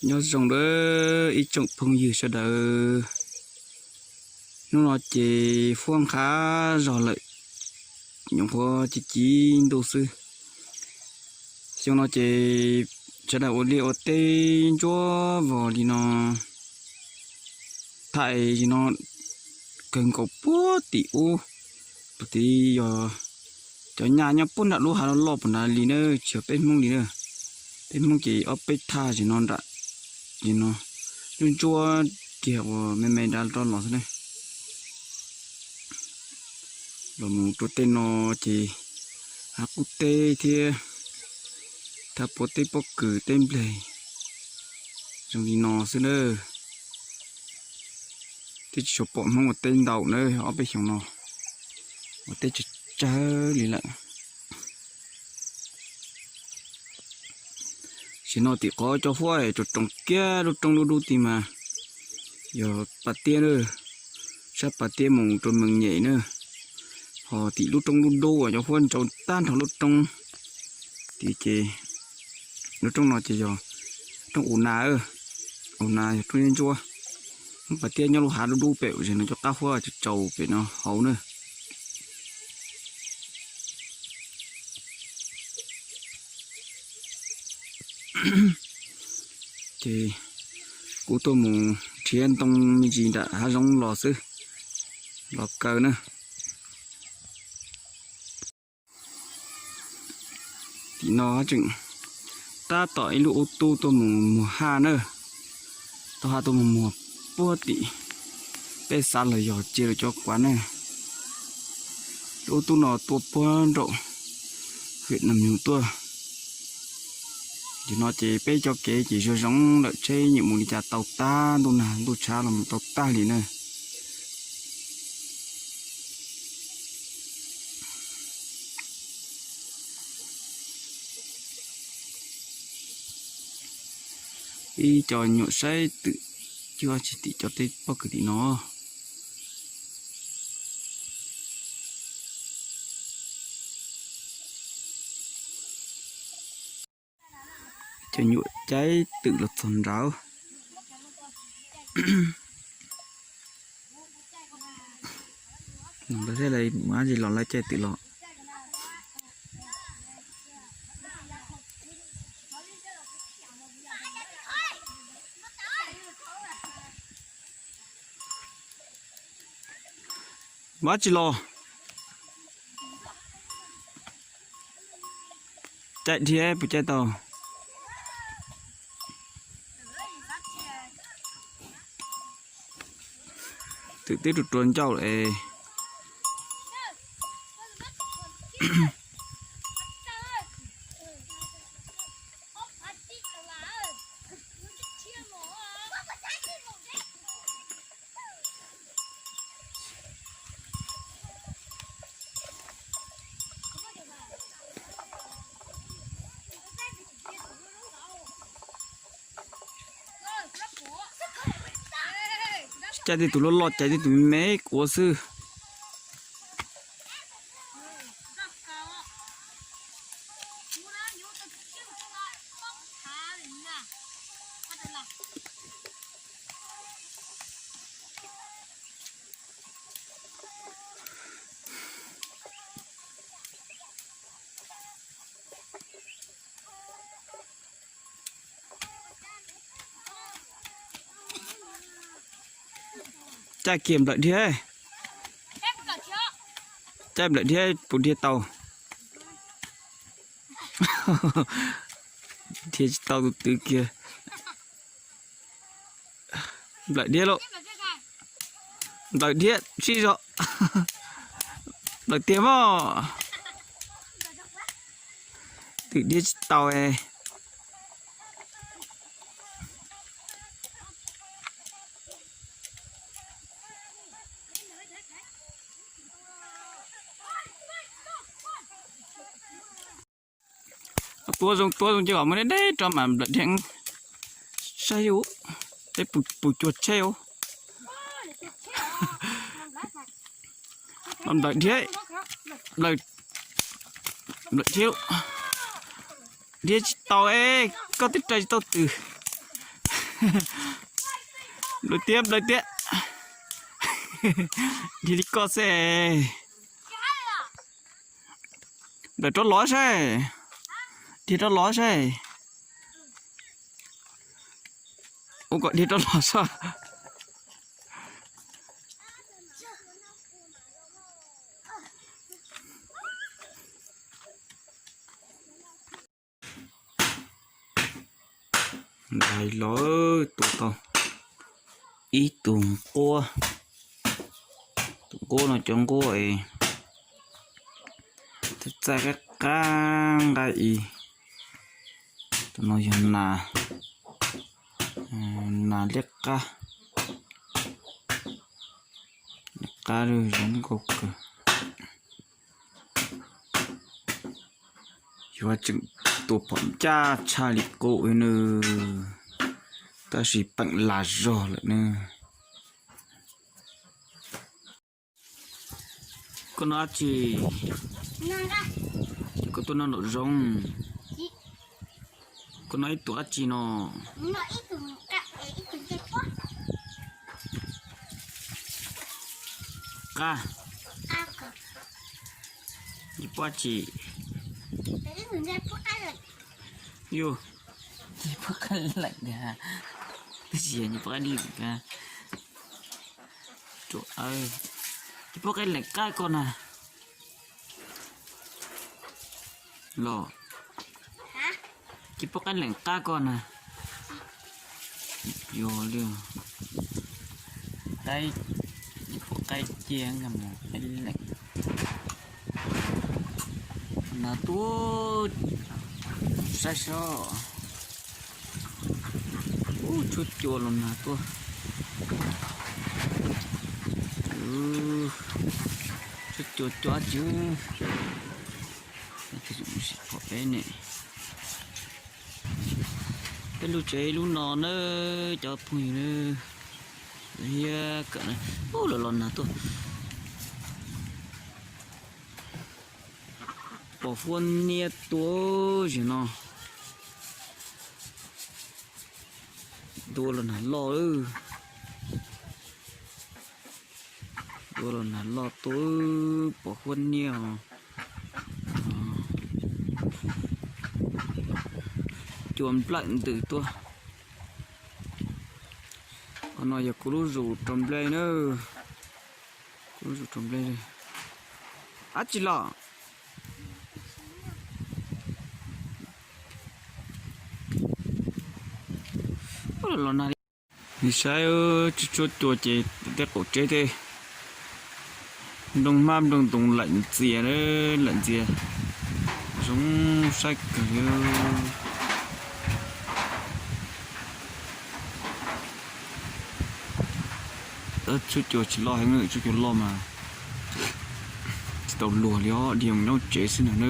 Nyob zoo ib tsoom phooj ywg sawv daws, hnub no ces fuab nqha zog lawm, nyuam qhuav ci ci ntuj xwb. Xyoo no ces sawv daws ua liaj ua teb ntsuab vog li no, thaij no kawg nkaus puag tim ub, puag tim yog cov nyaj nyob puag nram lub hav loj loj puag nrad li na, tsis yog peb Hmoob li na. Peb Hmoob ces ob peb thaj zim no nram, zim no ntsuab ntsuab kiag uas me me nrad rov los xwb na. Los mus rau tej no ces hav qub teb thiab, thaj puab teb pob kws teb npleg zoo li no xwb na. Twb tsis tshua pom Hmoob ua teb ntau na, ob peb xyoos no ua teb tsawg tsawg li lawm. Sim no tim qhov cov huab es rau roos kiag lub roob dub dub tid mas yog pas tiab na, sab pas tiab mus rau Mees Nyem na. Ho tim lub roob dub dub uas cov huab ntsaus tag nrho lub roob tid ces lub roob no ces yog roob ua nas, ua nas yog roob ntsuab. Lub pas tiab nyob lub hav dub dub pem uas no cov qab huab tsaus tsaus pem no hauv na. Ces kuv tuaj mus nrhiav ntoo me ntsis nram hav zoov los xwb, los kaw na. Tim no tseem tab tom ib lub ub tub tuaj mus muag haj na, tuaj haj tuaj mus muag puag tim peb xav los yog cia rau cov kuav na. Lub ub tub no tuaj puag nraum Vietnam nyuj tuaj. Tim no ces peb cov kev ces zoo zoo lawm, tsheb nyiam mus li cas tau tag, ntuj nag ntuj tshav los mus tau tag li na. Ib co nyuam saib twm cuab tsis tim cov teb pob kws tim no. Cov nyuam caib twm los txog nrad. Lawv thiaj li mus dab tsi los lawv caij twm los. Mus dab tsi los? Caij dhia puas caij tau? Twm twb rua rua ncauj lawm es. Caij tej tus loj loj, caij tej tus me me kuav xwb. Caij kiag nplawm dhia. Caij nplawm dhia puas dhia tau? Dhia tsis tau tus twv kiag. Nplawm dhia lauj. Nplawm dhia sib zog. Nplawm tiag mog. Twm dhia tsis tau es. Tuab zoo tuab zoo ces kom muaj deb deb rau mas nplawm dhia saib ub, peb puas cuag tsheb ub. Nplawm dhia, nplawm dhia, dhia tsis tau es koj twb rais tsis tau twm. Dawb tiab dawb tiab. Dhia li koj xwb. Dawm rov los saib. Dhia rov los saib. Ua kom dhia rov los saib. Ntais los tua tau ib tug nquab. Tus nquab no cov nquab es txaij txaij qab qab nqaij i. Tus no yog nas, nas liab qab. Liab qab zoo nkauj kawg. Yuav tseem tua phom ncaj tshaj li qub nws, tab sis peem las zog lawm nws. Koj noj dab tsi? Koj tuaj noj nraum zoov. Koj noj ib tug dab tsi no? Qab. Nyias pub dab tsi? Yus, nyias pub qab leem, tab sis nyias pub qab leem, nyias pub qab leem qab koj na. Los, nyias pub qab leem qab koj na. Yog li, qaib, nyias pub qaib cia nkag mus qaib leem. Nas tuaj, saib seb. Ub, tshuab cua los nag tuaj. Tshuab cua cua dab tsi. Peb lub tsev lub no na, cov phooj ywg na, thiab kawm na, ub, los los nag tuaj. Pom huab niab tuaj zim no. Dua los nag loj, dua los nag loj tuaj, pom huab niab os. Cua nplawm ntws tuaj. Qhov no yog kuv lub zus rau nplej na. Kuv lub zus rau nplej. Dab tsi los? Los nag li. Saib, tshuab tshuab cua ces tej qaum tsev tej nplooj hmab nplooj ntoos laim ntxias, laim ntxias, zoo saib kawg li. Tshuab cua tsis loj heev, tshuab cua loj mas tsis tau luag li os, dhia mus nyob tsev xwb na.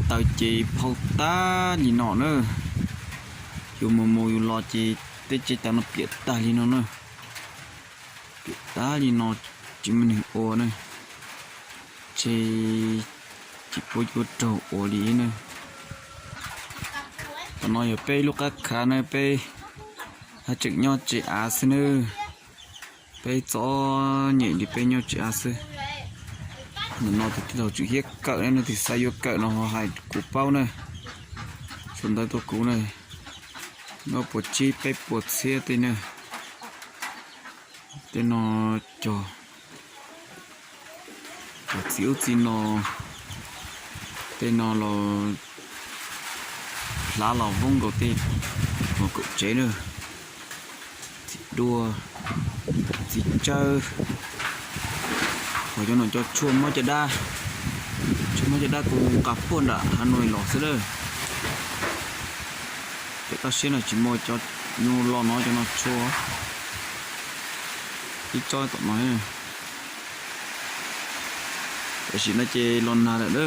Taws ces phau tag li no na. Yus mus mus yus los ces tej tsev taws no piam tag li no na. Piam tag li no, tsis muaj neeg ua na. Ces tsis paub yuav raug ua li na. Qhov no yog peb lub qab khav na, peb haj tseem nyob tsev av xwb na. Peb txom nyem li peb nyob tsev av xwb. Ntawm no tus tij laug Tswm Hiab kawm na, leej twg xav yuav kawm no ho hais kuv paub na. Sau ntawv tuaj kuv na. Nyob puas tsib peb puas txhiab tej na. Tej no cog, cog txiv ub txiv no, tej no los hlav los voob nkaus tej mus kaum tsev na. Txiv duaj, txiv tsawb, ho cov no cov tshuaj mob caj dab, tshuaj mob caj dab kuv nqa puag nram Hav Nuj los xwb lawm. Pem toj siab no tsis muaj cov nyuj loj no, cov no tshuaj ib tsob tom no. Tam sim no ces los nag lawm na.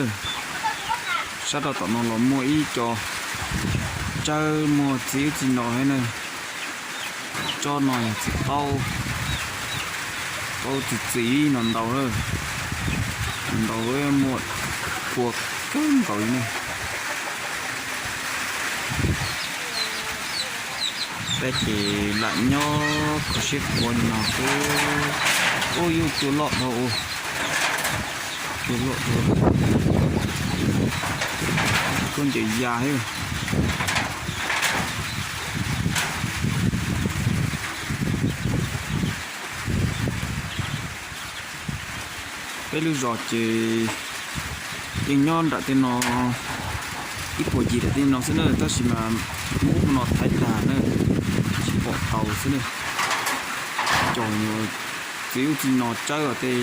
Sab rau tom no los muaj ib co tsawb muaj txiv ub txiv no thiab na. Tsob no yog txiv qaub, qaub txiv txiv no ntau lawm, ntau muaj pua kawg nkaus li na. Peb ces lam nyob kho siab khuav li no xwb. Ub, yuav cua loj dhau, cua loj dhau, koj ncaws ya thiab. Peb lub zos ces yeej nyob nram tej no, ib puag ncig nram tej no xwb na, tab sis mas muab no thaiv tag na, tsis pom tau xwb na. Cov txiv ub txiv no tsawb tej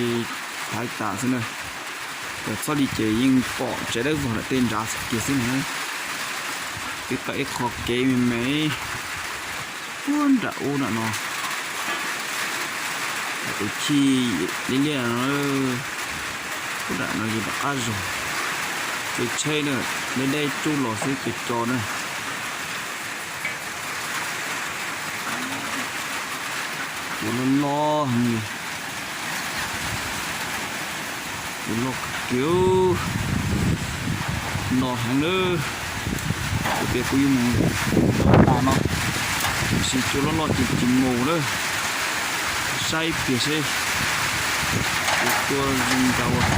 thaiv tas xwb na. Yog txhob li ces yeej pom tsev dawb vog nram tej nrad kiag xwb na. Twb tawm ib qho kev me me puag nram ub nram no. Tus chij liab liab no, puag nram no yog nram qab zos. Kev tsheb na, deb deb tsuj los xwb, kev co na. Cua loj loj heev li. Cua loj kawg kiag, no heev na. Kuv tias kuv yuav mus tas no, tiam sis cua loj loj ces tsis mus na. Saib kiag seb cua zoo nkaus.